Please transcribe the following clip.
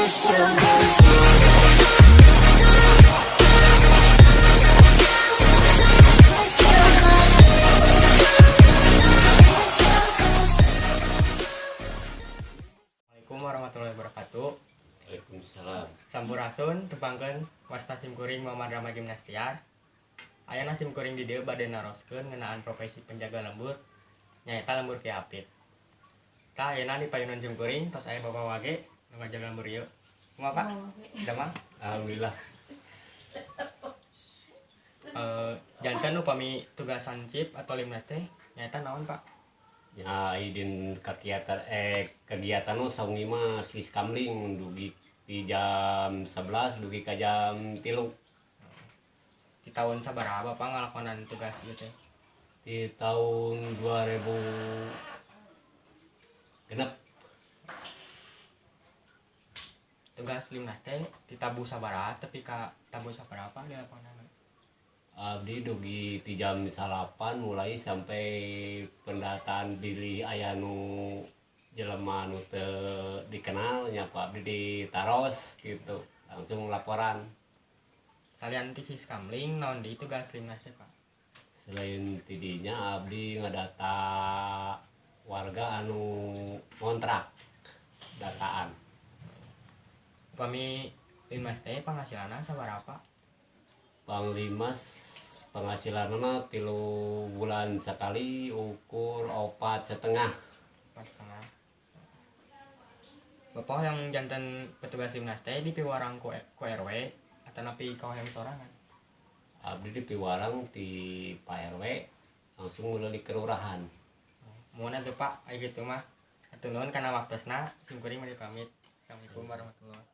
Assalamualaikum warahmatullahi wabarakatuh. Waalaikumsalam. Sampurasun, tepangkeun, wasta sim kuring Muhammad Rama Gimnastiar. Ayeuna sim kuring di dieu bade naroskeun ngeunaan profesi penjaga lembur, nyaeta lembur Ki Apit. Tah, ayeuna di payunan sim kuring tos aya Bapak Wage nu ngajaga lembur ieu. Kumaha, Pak? Damang? Alhamdulillah. Janten upami tugas hansip atau limnas teh nyaeta naon, Pak? Ya, idin kegiatan nu sawengi mah siskamling dugi di jam 11 dugi ka jam 3. Di tahun sabaraha Bapak ngalakonan tugas ieu teh? Di tahun 2006. Tugas limnas teh di tabuh sabaraha tepi ka tabuh sabaraha, Pak, dilakonan? Abdi dugi di jam 9 mulai sampai pendataan, bilih aya nu jelema nu teu dikenal nya, Pak, abdi ditaros gitu, langsung laporan. Salian ti siskamling, naon deui tugas limnas teh, Pak? Selain tidinya, abdi ngadata warga anu ngontrak, dataan. Upami limnas teh penghasilanna sabaraha, Pak? Panglimas penghasilanna 3 bulan sekali ukur 4,5. 4,5. Bapak yang janten petugas limnas teh dipiwarang ku RW atau nepi ka hoyong sorangan? Abdi dipiwarang di Pak RW, langsung melalui kelurahan. Muhun atuh, Pak, aya gitu mah. Hatur nuhun kana waktosna, sim kuring bade pamit. Assalamualaikum warahmatullahi.